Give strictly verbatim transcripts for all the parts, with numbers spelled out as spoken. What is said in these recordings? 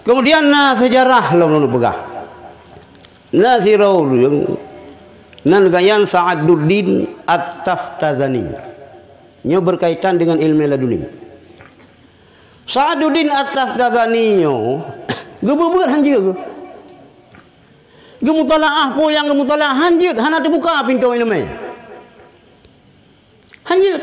Kemudian na seujarah lom lôn peugah. Na sidroe ureuëng nan geuh nyan Sa'aduddin At-Taftazani. Nyoe berkaitan dengan ilmu laduni. Sa'aduddin At-Taftazani nyoe geubeuet-beuet hanjeuet. Geumutalaah peue nyang geumutalaah hanjeuet, hana teubuka pintoe ileumèe. Hanjeuet.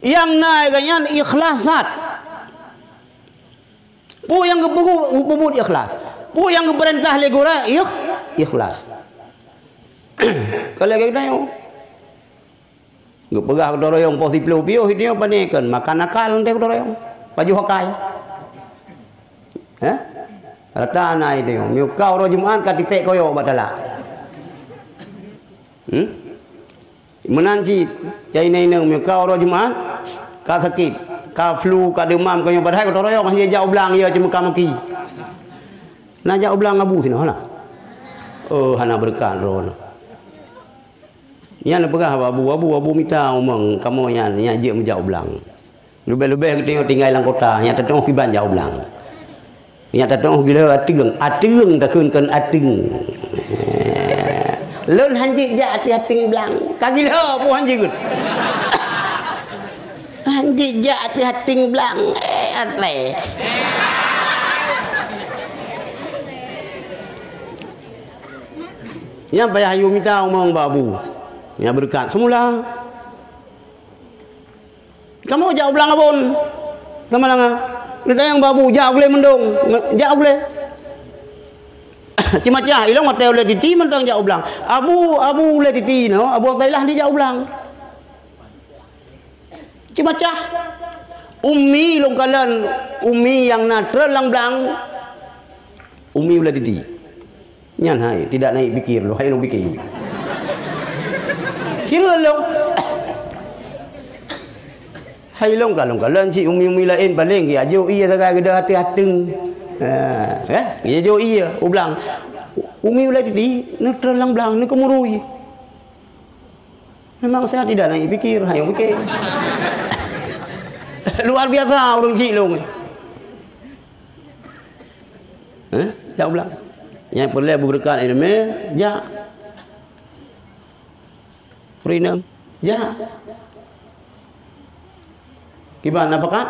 Nyang na geuh nyan ikhlas that. Peue nyang geupeubuet, geupeubuet ikhlas. Peue nyang geupeurintah lé gurèe ikh-, ikhlas. Kalau lagèe geutanyoe. Geupeugah geutanyoe poh siplôh piôh, geutanyoe pane kon, makan akal teuh geutanyoe. Pajoh akai. Hah? Rata na geutanyoe. Meunyoe ka uroe Jumat ka tipèk koyok bak talak. Hmm? Meunan cit, cai inong-inong meunyoe ka uroe Jumat, ka sakét, ka flu, ka deumam, ka nyoe padahai geutanyoe hana jak u blang, ya cuma ka maki. Na jak u blang abu sinoe hana? Oh, hana beureukat droeneuh. Nyan peugah bak abu, "Abu, abu mita umong kamoe nyan, nyan jeuet meujak u blang." Leubeh-leubeh geutanyoe tinggai lam kota, nyang tateuoh kiban jak u blang. Nyang tateuoh gila ateueng, ateueng takheun kon ateueng. Lôn hanjeuet jak ateueh ateueng blang. Ka gila peue hanjeuet. Hanjeuet jak ateueh ateueng blang. Eh, asai. Nyang payah yue mita umong bak abu. Nyang beureukat semula. Kamoe jak u blang abon. Sama langa. Neutanyong bak abu, jak u glé mantong. Jak u glé. Ceumacah, ilong watèe ulèe titi mantong jak u blang. Abu, abu ulèe titi nyoe, abu Abdillah dijak u blang. Ceumacah. Umi lôn kalon, umi nyang na treun lam blang. Umi ulèe titi. Nyan hai, tidak naik pikir lôn, hai lôn pikir. Kira lôn. Hai lôn kalon-kalon cit umi-umi laén paleng geujok ié sagai geudah ateueh ateueng. Ha, eh, geujok ié u blang. Umi ulèe titi, neutreun lam blang, neukeumurui. Memang saya tidak naik pikir, hai lôn pikir. Luar biasa ureueng cit lôn. Eh, jak u blang. Nyang peureulèe beubeureukat ileumèe, jak. Peurineueng, jak. Kiban na pakat?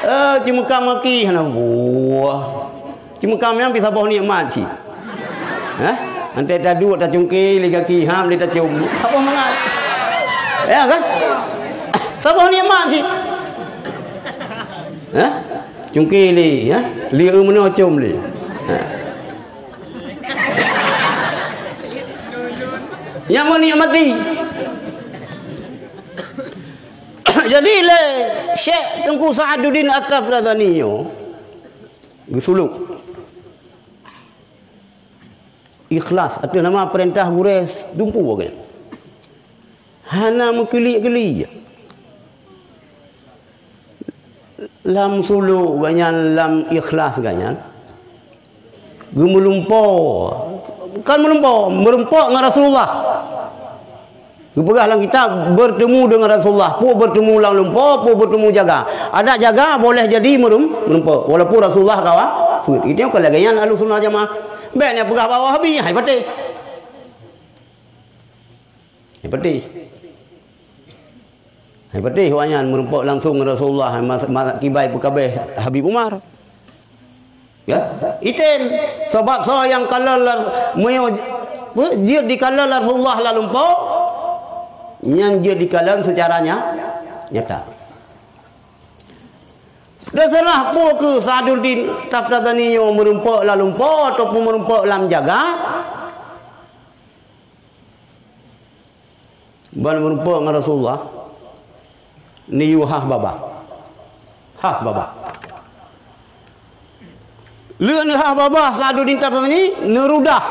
Eh, ceumeukat maki hana buah. Ceumeukat nyan pih saboh nikmat cit. Hah? Antai taduek tacungké lé gaki ham lé tacom. Saboh mangat. Ya kan? Saboh nikmat cit. Hah? Cungké lé, ya? Lé eu meunoe com lé. Ha. Nyang meunikmati. Jadi lé Syekh Teungku Sa'aduddin At-Taftazani nyoe geusulok. Ikhlas ateueh nama peurintah gurèe dumpeue geuh. Hana meukeulik-keulik. Lam sulok geuh nyan, lam ikhlas geuh nyan. Geumeulumpoe. Bukan meulumpoe, meureumpok ngon Rasulullah. Geupeugah lam kitab, bertemu dengan Rasulullah. Peue bertemu lam lumpoe, peue bertemu jaga. Adak jaga boleh jadi meurem-, meureumpok. Walaupun Rasulullah ka wafeuet. Itu nyang kon lagèe nyan Ahlussunnah Jamaah. Bèk nyang peugah bak Wahabi, hai patéh. Hai patéh. Hai patéh awak nyan meureumpok langsung ngon Rasulullah, mas-, mas-, kiban peukabeh Habib Umar. Ya, item. Sabab soe nyang kalon la-, meunyoe, pe, jeuet dikalon Rasulullah lam lumpoe, nyan jeuet dikalon seucara nya-, nyata. Teuseurah peue keu Sa'aduddin Taftazani nyoe meureumpok lam lumpoe ataupun meureumpok lam jaga, ban meureumpok ngon Rasulullah, neuyue hah babah. Hah babah. Lheueh neuhah babah Sa'aduddin Taftazani, neurudah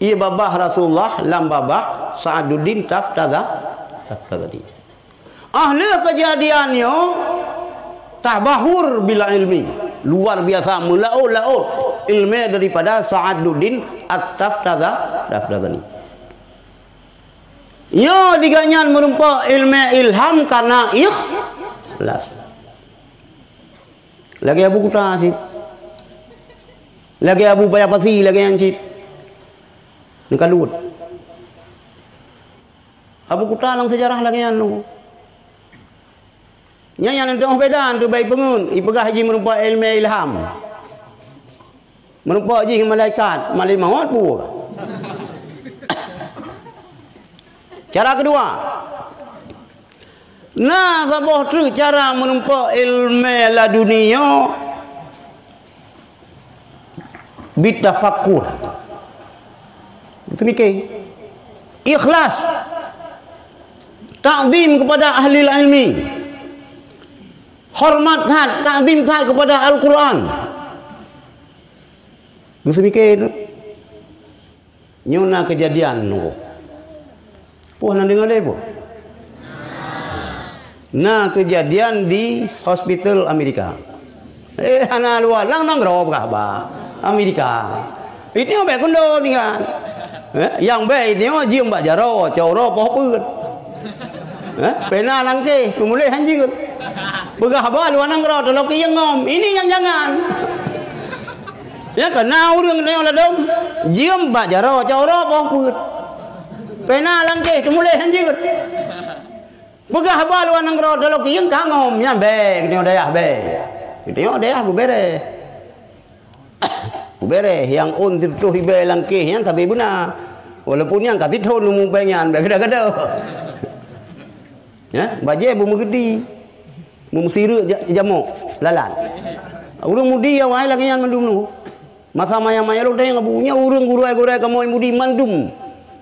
ié babah Rasulullah lam babah Sa'aduddin Taftaza-, Taftazani. Ah, lheueh keujadian nyoe, tabahur bil ilmi. Luar biasa, meulaôt-laôt ileumèe daripada Sa'aduddin At-Taftaza-, Taftazani. Nyoe di gobnyan meureumpok ileumèe ilham kareuna ikhlas. Lagèe Abu Kuta cit. Lagèe Abu Paya Pasi, lagèe nyan cit. Neukalut. Abu Kuta lam seujarah lagèe nyan. Nyan nyang teungoh beda tu bak ipeungeut, ipeugah jih meurumpok ileumèe ilham. Meurumpok jih malaikat, malaikat mawöt peue. Cara keudua, na saboh treuk cara meurumpok ileumèe laduni nyoe, bitafakkur. Beuteumiké. Ikhlas. Takzim kepada ahli ilmi. Hormat that, takzim that kepada Al-Quran. Beuteumiké tu. Nyoe na keujadian nyoe. Poh na deungoe lé, poh? Na keujadian di hospital Amerika. Eh, hana luwa, lam nanggroe peugah haba. Amerika. Ini bèk keundo ni kan. Eh, nyang bèk ini jeuem bak jaroe, cot uroe poh peuet. Eh, pena langkeh, peumuléh hanjeuet. Peugah haba luwa nanggroe, teuloke nyang ngom. Ini nyang jangan. Ya kan, na ureueng nyoe ladôm, jeuem bak jaroe, cot uroe poh peuet. Pena langkeh, teumuléh hanjeuet. Peugah haba luwa nanggroe, teuloke nyang ka ngom, nyan bèk, geutanyoe dayah bèk. Geutanyoe dayah beubèrèh. Beubèrèh, nyang ôn sireutôh ribèe langkeh nyan sabé beuna. Walaupun nyan ka sithôn umu péng nyan, bèk gada-gada. Ya, bajèe beumeugeuti. Meusireuek ja-, jamok, lalat. Ureueng mudi awai lagèe nyan mandum nyoe. Masa maya-maya lôn tanyong Abu, nyoe ureueng gurèe-gurèe kamoe mudi mandum.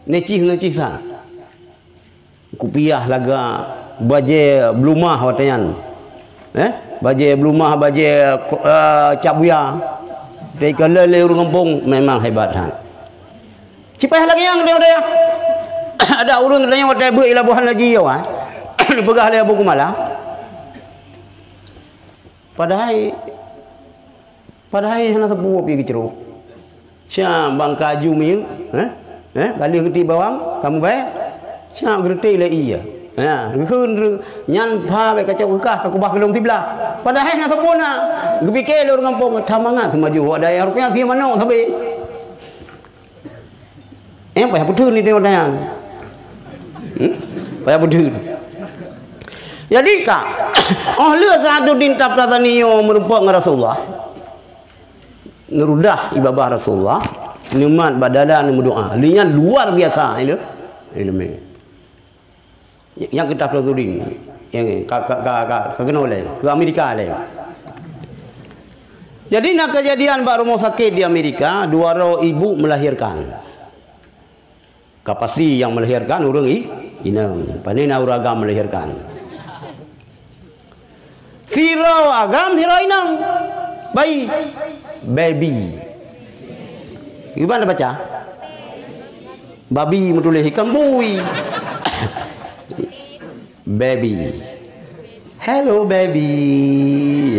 Neucih-neucih sa. Kupiah lagak, bajèe beulumah watèe nyan. Eh? Bajèe beulumah, bajèe ko-, eh, cap buya. Teuka lé, lé ureueng gampông, memang hebat that. Cipéh lagèe nyan geutanyoe dayah. Ada ureueng geutanyoe watèe beuet i Labuhan Haji nyoe, eh. Neupeugah lé Abu Kumala. Padahai, padahai hana sapeue pih geucrok. Sia bang kaju miyueb, eh? Eh, ka lheueh geuti bawang, kamoe bèe. Sia geureuti lé ie. Ha, geukheun re-, nyan pha bèk kacok geukah ka kubah keu lôn siblah. Padahai hana sapeue na. Geupike lé ureueng gampông, "That mangat seumaju awak dayah, rupanya sie manok sabé." Eh, payah peutheun ni tengok tanyan. Hmm? Payah peutheun. Jadi ka, oh lheueh Sa'aduddin Tabtatsani nyoe meurumpok ngon Rasulullah. Neurudah i babah Rasulullah, neumat bak dada neumeudoa. Lé nyan luar biasa ileu-, ileumèe. Nyang keu Tabtatsani, nyang ka, ka, ka, ka, ka keunoe lé, keu Amerika lé. Jadi na keujadian bak rumoh sakét di Amerika, dua droe ibu melahirkan. Ka pasti nyang melahirkan ureueng i-, inong. Pane na ureueng agam melahirkan. Sidroe agam, sidroe inong. Bayi. Baby. Gimana baca? Babi meutuléh ikan bui. Baby. Hello, baby.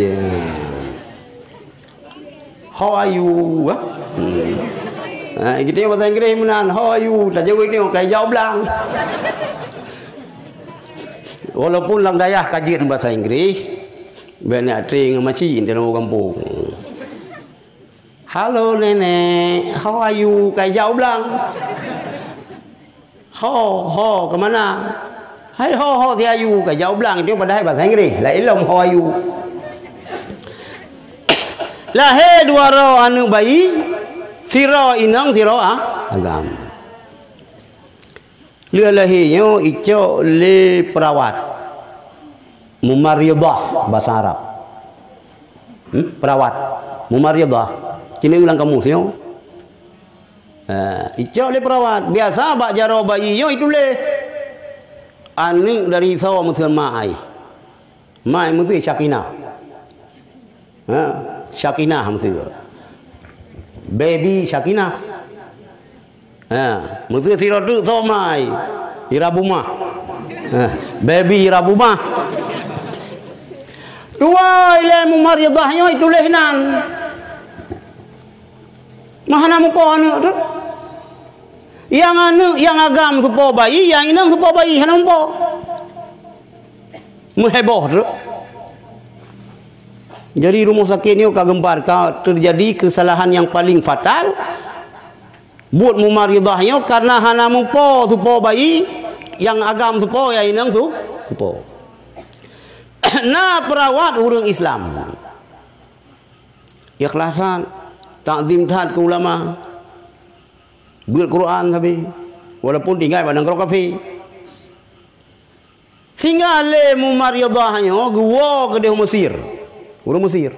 Yeah. How are you? Ha? Hmm. Ha, geutanyoe bahasa Inggréh meunan, "How are you?" Tajaweueb nyoe, "Kai jak u blang." Walaupun lam dayah ka jeuet bahasa Inggréh, bèk neutri ngon makcik dalam gampông. "Halo, Nenek. How are you?" Kai jak u blang. "Ho, ho, keu mana?" "Hai ho, ho, si ayu." Kai jak u blang, nyoe padahai bahasa Inggréh. Laén lom, "How are you?" Lahé dua droe aneuk bayi, sidroe inong, sidroe a-, agam. Lheueh lahé nyoe icok lé perawat. Mumarridah, bahasa Arab. Hmm? Perawat. Mumarridah. Ci neueu lam kamus nyoe. Ha, icok lé perawat. Biasa bak jaroe bayi nyoe ituléh, "Aneuk dari soe meuseue ma ai." Ma ai meuseue Syakinah. Ha, Syakinah meuseue. Baby Syakinah. Ha, meuseue sidroe teuk soe ma ai. Irabumah. Ha, baby Irabumah. Tuwö ilèe mumarridah nyoe ituléh nan. Meuhana mupo aneuk tu. Nyang aneuk, nyang agam supo bayi, nyang inong supo bayi, hana mupo. Meuheboh tu. Jadi rumoh sakét nyoe ka geumbar, ka teujadi keusalahan nyang paleng fatal buet mumaridah nyoe, kareuna hana mupo supo bayi nyang agam supo, nyang inong su-, supo. Na peurawat ureuëng Islam. Ikhlasan, takzim that keu ulama. Beuet Quran sabe, walaupun tinggai bak nanggroe kafé. Sehingga lé mumaridah nyoe geuwoe keudeh u Mesir. Ureuëng Mesir.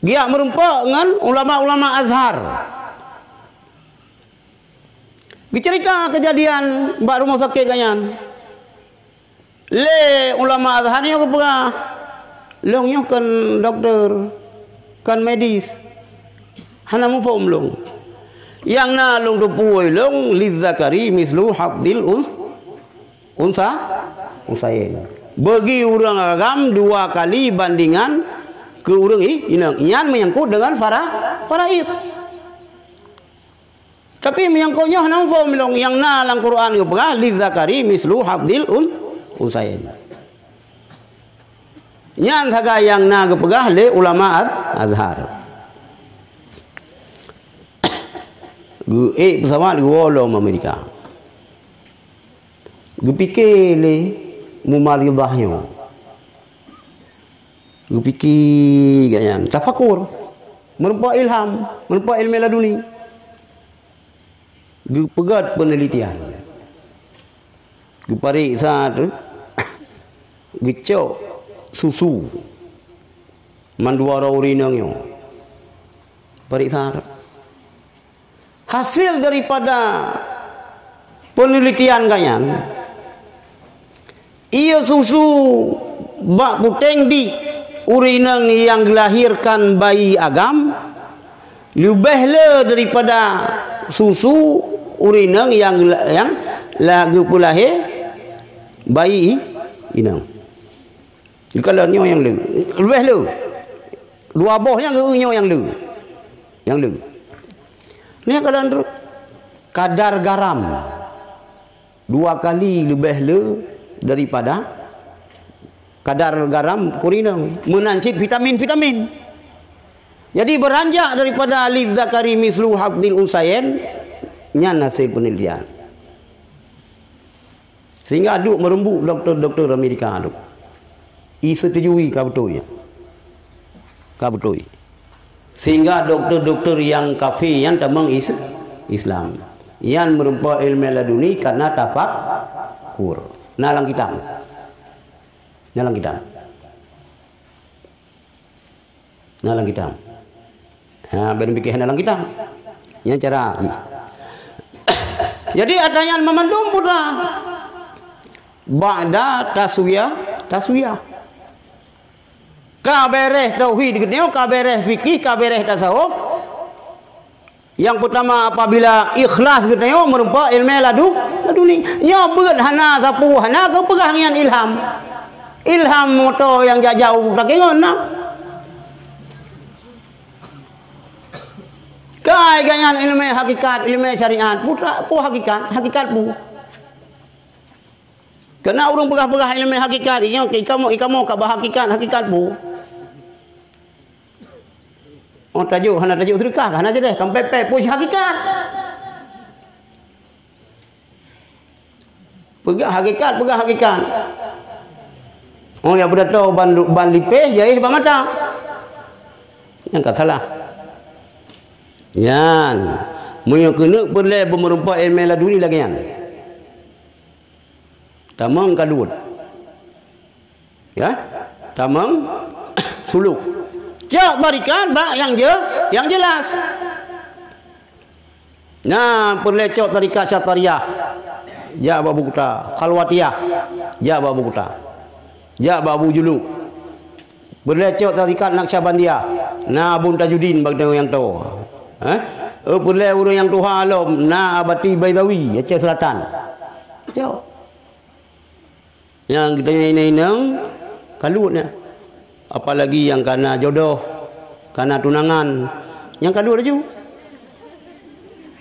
Geujak meurumpok ngon ulama-ulama Azhar. Geuceurita keujadian bak rumoh sakét gobnyan. Lé ulama Azhar nyoe geupeugah, "Lôn nyoe kon dokto, kon medis. Hana muphom lôn. Nyang na lôn teupeue lôn, lizzakari mislu hadzil un-, unsa, unsayain. Bagi ureuëng agam dua kali bandingan keu ureuëng i-, inong." Nyan meunyangkot deungon fara-, faraid. Tapi meunyoe nyoe hana muphom lôn, nyang na lam Quran geupeugah, "Lizzakari mislu hadzil un-, unsayain." Nyan sagai nyang na geupeugah lé ulama Az-, Azhar. Geuék peusawat geuwoe lom Amerika. Geupike lé mumaridah nyoe. Geupike gobnyan, tafakur. Meurumpok ilham, meurumpok ilmu laduni. Geupeugét peunelitian. Geupareksa teuk, geucok susu mandua droe ureuëng inong nyoe. Pareksa teuk. Hasil daripada peunelitian gobnyan, ie susu bak puténg di ureuëng inong nyang geulahirkan bayi agam leubeh le daripada susu ureuëng inong nyang geula-, nyang la-, geupeulahé bayi inong. Geukalon nyoe nyang le, leubeh le. Dua boh nyang geu-, nyoe nyang le. Nyang le. Nyoe kalon teuk kadar garam dua kali leubeh le daripada kadar garam ureuëng inong. Meunan cit vitamin-vitamin. Jadi, beuranjak daripada lizzakari mislu hadzil unsayain, nyan hasil peunelitian. Sehingga duek meurumbuk dokto-dokto Amerika tu. Iseutujui ka beutôi. Ka beutôi. Sehingga dokto-dokto nyang kafé nyan tamong is-, Islam. Nyan meurumpok ilmu laduni karena tafakur. Na lam kitab. Na lam kitab. Na lam kitab. Ha, ben pikir na lam kitab. Nyan cara jih. Jadi, ata nyan meumandum putra. Ba'da taswiyah, taswiyah. Ka beres tauhid geutanyoe, ka beres fikih, ka beres tasawuf. Nyang peutama, apabila ikhlas geutanyoe meurumpok ilmu ladu-, laduni. Nyoe beuet hana sapeue, hana geupeugah nyan ilham. Ilham moto nyang jak-jak u takengon na. Kai gobnyan ilmu hakikat, ilmu syariat. Putra, peue hakikat? Hakikat peue? Keureuna ureuëng peugah-peugah ilmu hakikat, nyoe ikamoe, ikamoe ka ba hakikat, hakikat peue? Oh, tajok, hana tajok seudeukah, hana jadeh, kan pepek pun hakikat. Peugah hakikat, peugah hakikat. Oh, ya beudatoe ban, ban lipéh, jayéh bak mata. Nyang ka salah. Nyan, meunyoe keuneuk peureulée beumeurumpok ilmu laduni lagée nyan. Tamong kalut. Ya, tamong suluk. Cok tarikat bak nyang je-, nyang jelas. Nah, peureulée cok tarikat Syatariah, jak bak Abu Kuta. Khalwatiyah, jak bak Abu Kuta. Jak bak Abu Juluk. Peureulée cok tarikat Naqsyabandiyah, na Abu Tajuddin bak nyang toe. Eh? Eh, peureulée ureuëng nyang tuha lom, na Abati Baidawi, Aceh Selatan. Cok. Nyang geutanyoe inong-inong, kalut nyan. Apalagi nyang kana jodoh, kana tunangan, nyang kalut laju.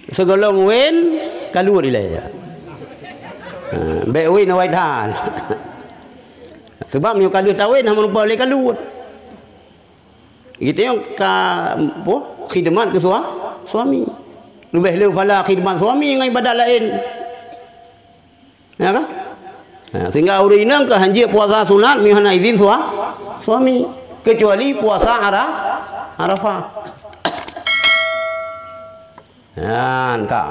Sigohlom wén, kalut ilée. Ha, bék wén awai that. Sebab meunyoe ka lheueh tawén, hana meurumpok lé kalut. Geutanyoe ka, apo, khidmat keu sua-, suami. Leubeh le phala khidmat suami ngon ibadat laén. Ya kan? Ha, sehingga ureueng inong ka hanjeuet puasa sunat meuhana izin sua-, suami, kecuali puasa Ara-, Arafah. Nyan ka.